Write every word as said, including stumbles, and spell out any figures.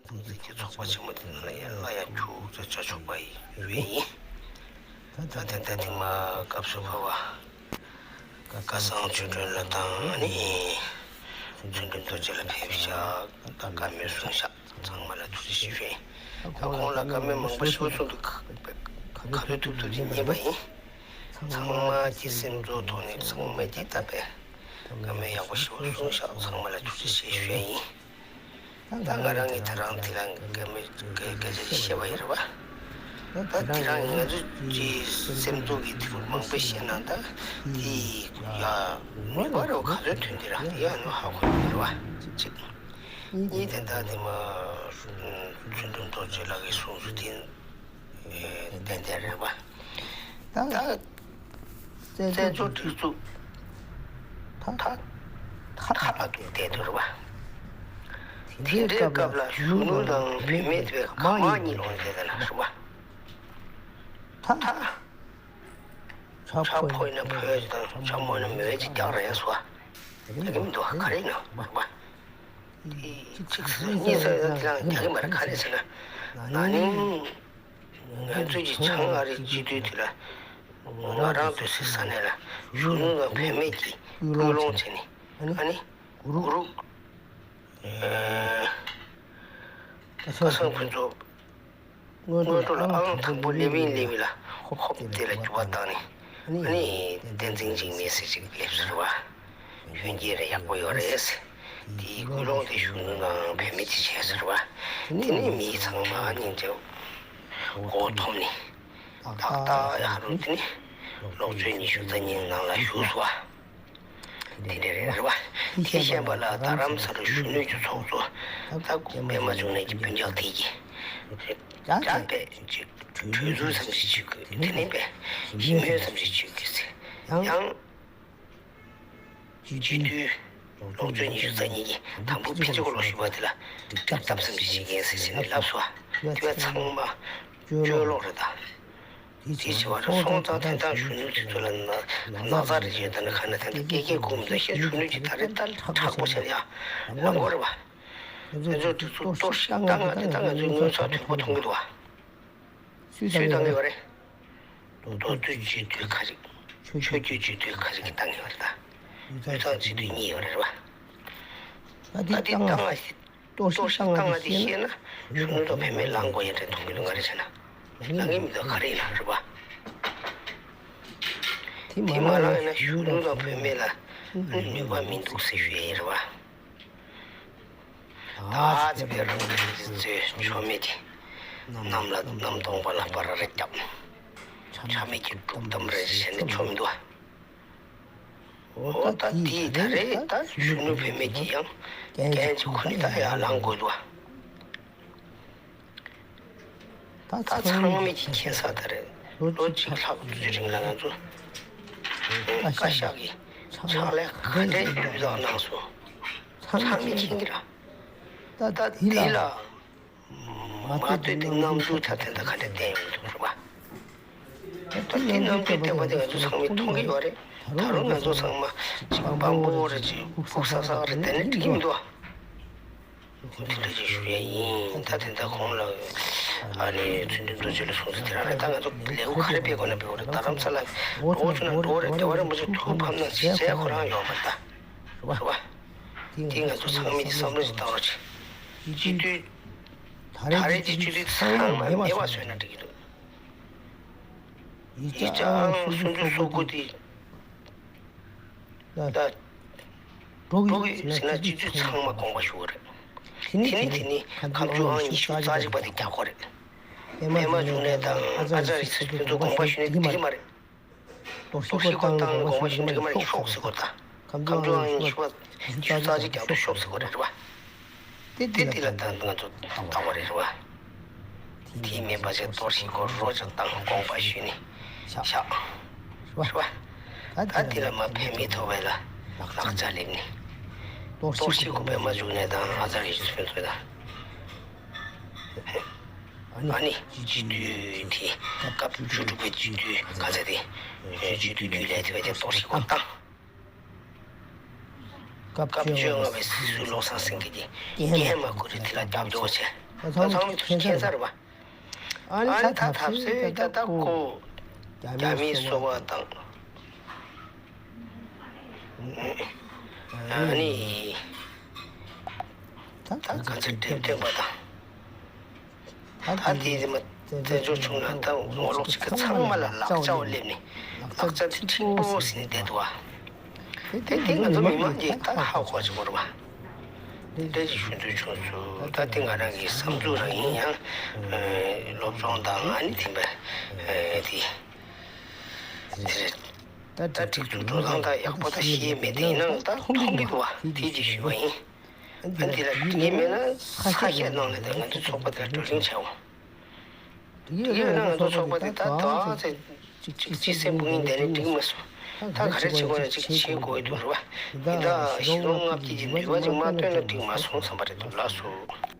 སྲུང་བརྩི་གི་ཚོགས་པ་ཆེན་མོ་དེ་ནང་ལ་ཡང་སླར་ཡང་ཁྱུག་ཙམ་བཅར་ཆོག་པ་ཡིན་ཡོད་ཡིན། ད་ད་ལྟ་དེ་མ་སྐབས་སུ་བབས་པ། སྐལ་བཟང་ཆོས་སྒྲོན་ལགས་དང་ནི། ཚུལ་ཁྲིམས་རྡོ་རྗེ་ལགས་ཕེབས་ཤག་ད་བཀའ་མོལ་གསུངས་ཤག་ཚང་མ་ལ་ཐུགས་རྗེ་ཆེ་ཞུ་ཡིན། ད་ཁོང་ལ་བཀའ་མོལ་མང་པོ་ཞིག་གསུངས་འདུག་ག་ཚོད་ཐུབ་ཐུབ་ཀྱིས་ཉན་པ་ཡིན། ཚང་མ་གྱི་སེམས་ཚོར་ཐོག་ནས་ཚང་མ་གྱིས་ད་བཀའ་མོལ་ཡག་པོ་ཞིག་གསུངས་ཤག་ཚང་མ་ལ་ཐུགས་རྗེ་ཆེ་ཞུ་ཡིན། ད་ང་རང་གིས་ད་རང་དེ་རང་གི་སྐད་མི་སྐད་སྐད་ཆ་ཞིག་བཤད་པ་ཡིན་རེད་བ། ད་དེ་རང་ང་ཚོ་གི་སེམས་ཚོར་གྱི་དེ་མང་པོ་བཤད་ན་ད་དེ་ཡ་མི་འབའ་རེ་བ་ག་ཚོད་ཐོན་དེ་ར་དེ་ཡ་ནི་ཧ་གོ་ཡོད་རེད་བ། གཅིག་གཉིས་དེ་ད་དེ་མ་ཚུལ་ཁྲིམས་རྡོ་རྗེ་ལགས་ཀྱིས་གསུངས་སུ་དེ་ཏན་ཏན་རེད་བ། ད་བཙན་བྱོལ་སྒྲིག་འཛུགས་ད་ཐ་ཐ་ལ་ཐུག་བསྡད་འདུག་རེད་བ། དེ་འདྲའི་སྐབས་ལ་གཞོན་ནུ་དང་བུད་མེད་དེ་ག་མ་གཉིས་ལོངས་བསྡད་ད་ལ་རེད་བ། ད་ཕྱག་ཕོ་ཡིན་ན་ཕོ་ཡ་ཅིག་དང་ཕྱག་མོ་ཡིན་ན་མོ་ཡ་ཅིག་རྒྱག་ར་ཡ་སོ། རྒྱག་གི་མི་འདུག་ག་རེ་ཡིན་ན་རེད་བ། དེ་གཅིག་གཉིས་ཟེར་ཡ་དེ་རང་རྒྱག་གི་མ་རེད། ག་རེ་ཟེར་ན་ན་ནིང་། ང་ཚོའི་གི་བྱང་ཨ་རིའི་སྤྱི་འཐུས་དེ་ལ་ང་རང་སྡོད་སའི་ས་གནས་ལ་གཞོན་ནུ་དང་བུད་མེད་ཀྱིས་སྐུལ་སློང་བྱས་ནས་ཨ་ནི་གུ་རུ་སྐལ་བཟང་ཕུན་ཚོགས་སྔོན་འགྲོ་ལ་ཨང་དང་པོ་སླེབས་ཡིན་སླེབས་ཡིན་ལ་ཧོབ་དེ་ལ་འགྱུར་བ་བཏང་ནས་ཨ་ནི་བསྟན་འཛིན་འཇིགས་མེད་ཟེར་ཅིག་སླེབས་ཟེར་བ། གཞོན་སྐྱེས་རེ་ཡག་པོ་ཡོད་རེད། དེའི་སྐུལ་སློང་དེ་གཞོན་ནུ་དང་བུད་མེད་ཀྱིས་བྱས་ཟེར་བ། དེ་ནས་མི་ཚང་མ་སྙིང་རྗེ་མགོ་འཐོམ་ནས་ཏག་ཏག་ཡར་རུ་དེ་ནས་ལོག་སྤྱོད་ཉི་ཤུ་རྩ་གཉིས་ནང་ལ་ཞུགས་སོ། དེ་འདྲ་རེད་བ། དེ་བཤད་པ་ལ་རྡ་རམ་ས་ལ་གཞོན་ནུ་གི་ཚོགས་གཙོ་ད་པད་མ་འབྱུང་གནས་ཀྱི་སྤུན་ཀྱག་དེ་གིས་ད་པད་ཅིག་གྲོས་བསྡུར་ཙམ་ཞིག་བྱེད་དགོས། དེ་ནས་པད་ཞི་མོལ་ཙམ་ཞིག་བྱེད་དགོས་ཟེར་ཡང་། སྤྱི་འཐུས་ལོ་ཚོད་ཉི་ཤུ་རྩ་གཉིས་ཀྱིས་དང་པོ་ཕིན་ཆི་གོ་ལོ་ཞུ་བ་དེ་ལ་འགྲིག་ཐབས་བསམ་གཞིག་བྱེད་མཁན་ཟེར་ཟེར་ནས་ལབ་སོང་། དེ་བས་ཚང་མ་གཅོད་ལོག་རེད་ད། དེ་བྱས་པ་རེད། སོང་ཙང་དེ་དག་གཞོན་ནུ་དེ་ཚོ་ལ་ན་ན་ཚ་རེ་བྱས་ད་ནི་ཁ་ན་དེ་འདྲ་སྐད་སྐད་ཁུག་མི་འདུག་ཤེས། གཞོན་ནུ་ཅིག་ད་རེས་ད་མཁྲེགས་པོ་བྱས་ཡ་ལབ་དགོས་རེད་བ། དེ་ཚོ་དེ་ཚོ་གཏོར་བཤིག་བཏང་ང་དེ་ད་ང་ཚོའི་དངོས་ཟོག་དོད་པོ་མཐོང་གི་འདུག་བ། སུས་བཏང་གི་ཡོད་རེད། མདོ་སྟོད་སྤྱི་འཐུས་ཁ་ཅིག་ཆོས་བརྒྱུད་སྤྱི་འཐུས་ཁ་ཅིག་གིས་བཏང་གི་ཡོད་རེད་ད། དབུས་གཙང་སྤྱི་འཐུས་གཉིས་ཡོད་རེད་བ། ད་འདི་བཏང་ང་གཏོར་བཤིག་བཏང་ང་འདི་ཤེས་ན་གཞོན་ནུ་དང་བུད་མེད་ལངས་དགོས་ཡ་རེད་མཐོང་གི་འདུག་ང་རེ་བྱས་ན་ལངས་ཀྱི་མི་འདུག་ག་རེ་ཡིན་ན་རེད་བ། དེ་མ་ལངས་ན་གཞོན་ནུ་དང་བུད་མེད་ལ་ནུས་པ་མི་འདུག་ཟེར་ཞུ་ཡ་ཡིན་རེད་བ། ད་ཚེ་འཕེལ་རང་གི་ཚེ་ཆོ་མེད་ཀྱི་གནམ་ལ་གནམ་སྟོང་པ་ལ་སྤར་ར་རེ་བརྒྱབ། ཆ་མེད་ཀྱི་དཀྲུག་གཏམ་རེ་བྱས་ནས་ཆོ་མི་འདུག་འོ་ད་དེའི་ད་རེས་ད་གཞོན་ནུ་བུད་མེད་ཀྱི་ཡང་རྐྱེན་གྱི་ཁོ་ནི་ད་ཡར་ལངས་དགོས་འདུག་ད་ཚང་མས་ཀྱི་མཁྱེན་གསལ་ལྟར་ལོ་གཅིག་ལྷག་ཙམ་རིང་ལ་ང་ཚོ་བཀའ་ཤག་གི་ཕྱག་ལས་ག་འདྲའི་ཇུས་གནང་སོང་། ཚང་མས་མཁྱེན་གྱི་རེད། ད་འདི་ལ་མ་ལྟོས་ཏེ་རྣམ་འགྱུར་ད་དེ་འདྲ་ག་འདྲ་བསྟན་ཡོང་འདུག་རེད་པ། ད་དེ་རྣམ་འགྱུར་བསྟན་པ་དེ་ང་ཚོ་ཚང་མས་མཐོང་གི་ཡོད་རེད། ད་རུང་ང་ཚོ་ཚང་མ་གཅིག་དཔང་པོ་རེད། གཅིག་ཕུགས་བསམ་བསགས་རེད་དེ་ནས་འགྲིག་གི་མི་འདུག་ཨ། དེ་འདྲ་ཅིག་ཞུ་ཡ་ཡིན། ད་དེ་འདྲ་ཁོང་ལ་ཨ་ནི་ཚུལ་ཁྲིམས་རྡོ་རྗེ་ལ་གསུངས་ཚུལ་དེ་རང་རེད། ད་ང་ཚོ་ལས་འགུལ་ག་རེ་སྤེལ་དགོས་ན་སྤེལ་དགོས་རེད། རྡ་རམ་ས་ལ་འགྲོ་ཆོག་ན་འགྲོ་རེད། རེ་བ་རིན་པོ་ཆེ་ཐུགས་ཕམ་ན་བྱས་ཁོ་རང་ཡོང་བ་རེད་ད། རེད་བ། དེ་ང་ཚོ་ཚང་མས་ཀྱི་བསམ་བློ་ཞིག་བཏང་རོགས་གྱིས། སྤྱི་འཐུས་ད་རེས་ཀྱི་སྤྱི་འཐུས་ཚང་མ་མེད་པ་བཟོས་ན་འགྲིག་གི་འདུག་ཡིག་ཆ་ཨང་སུམ་ཅུ་སོ་དགུ་དེ་ད་འགྲོ་གི་ཟེར་ན་སྤྱི་འཐུས་ཚང་མ་དགོངས་པ་ཞུ་དགོས་རེད། དེ་ནས་དེ་ནས་ཁ་མཆུ་ཨང་ཉི་ཤུ་རྩ་གཅིག་པ་དེ་རྒྱག་དགོས་རེད། པད་མ་འབྱུང་གནས་དང་ཨ་ཙརྱ་རིག་འཛིན་ཕུན་ཚོགས་དགོངས་པ་ཞུ་ནས་འགྲིག་གི་མ་རེད། གཏོར་བཤིག་སྐོར་བཏང་ནས་དགོངས་པ་ཞུ་འགྲིག་མ་རེད། ཤོག་ཟེར་དགོས་ད། ཁམས་ཚང་ཉི་ཤུ་པ་ཉི་ཤུ་རྩ་གཅིག་རྒྱག་དུས་ཤོག་ཟེར་དགོས་རེད་རེད་བ། དེ་དེ་ལ་ད་ང་ཚོ་ལྟ་བ་རེད་རེད་བ། དེ་མིན་པ་ཞིག་གཏོར་བཤིག་སྐོར་རོགས་ཀྱང་བཏང་དགོངས་པ་ཞུས་ནས་བཞག་རེད་བ། ད་དེ་ལ་མ་ཕན་མི་ཐོགས་པའི་ལ་ལག་ཆ་སླེབས་ནས་གཏོར་བཤིག་སྐོར་པད་མ་འབྱུང་གནས་དང་ཨ་ཙརྱ་རིག་འཛིན་ཕུན་ཚོགས་དང་། ཨ་ནི་སྤྱི་འཐུས་དེ་སྐབས་བཅུ་དྲུག་པའི་སྤྱི་འཐུས་ག་ཚད་དེ་སྤྱི་འཐུས་དུས་ལས་དེ་བས་ཀྱང་གཏོར་བཤིག་སྐོར་བཏང་། སྐབས་བཅོ་ལྔ་པའི་སྲིད་ཟུར་བློ་བཟང་སེང་གེ་གིས་འགན་མ་ཁུར་རེ་དེ་ལ་རྒྱབ་སྐྱོར་བྱས། ད་ཚང་མས་མཁྱེན་ས་རེད་པ། ཨ་ནི་ད་ཐབས་ཟད་ད་ལྟ་ཁོ་རྒྱ་མིའི་སོ་པ་དང་། ཨ་ནི་ད་ག་ཚོད་འགྲེམས་སྟོན་པ་དང་། ད་དེ་མ་བཙན་བྱོལ་བྱུང་ན་ད་ངོ་ལོག་བྱེད་མཁན་ཚང་མ་ལ་ལག་ཆ་བ་སླེབས་ནས་ལག་ཆ་དེ་ཁྲིད་པོ་ཟིན་ནས་བསྡད་འདུག་བ། དེ་དེ་ང་ཚོ་མི་མང་གིས་ད་ཧ་གོ་བྱེད་དགོས་རེད་བ། འདྲ་ཅིག་ཞུ་འདོད་བྱུང་སོང་། ད་དེ་ང་རང་གི་བསམ་ཚུལ་རང་ཡིན། ཡང་སློབ་སྦྱོང་དང་ཨ་ནི་དེ་འདྲ་དེ་དེ་རེད། ད་སྒྲིག་འཛུགས་འགྲོ་སྟངས་ད་ཡག་པོ་ད་ཤེས་མེད། དེ་ཡིན་ནའང་ད་མཐོང་གི་འདུག་བ། དེ་ཅིག་ཞུས་པ་ཡིན། ཨ་འདི་ལ་འགྲིག་ངེས་མེད་ན་ས་ཤད་གནང་ལས་ད་ང་ཚོའི་ཚོགས་པ་དེ་ལ་བགྲོ་གླེང་བྱའོ། དེ་ཡིན་ན་ང་ཚོ་ཚོགས་པ་དེ་ད་ད་ཚེ་གཅིག་གཅིག་སེམས་སྤོང་ཡིན་དེ་ནས་འགྲིག་མ་སོང་། ད་ག་རེ་བྱེད་དགོས་ན་གཅིག་བྱེད་དགོས་འདུག་རེད་བ། ཡིན་ད་གཞི་རོང་ལྔ་བརྒྱད་ཀྱི་འདུལ་བ་ཅིག་མ་བཏོན་ན་འགྲིག་མ་སོང་བསམ་པ་རེད་འདུག་ལགས་སོ།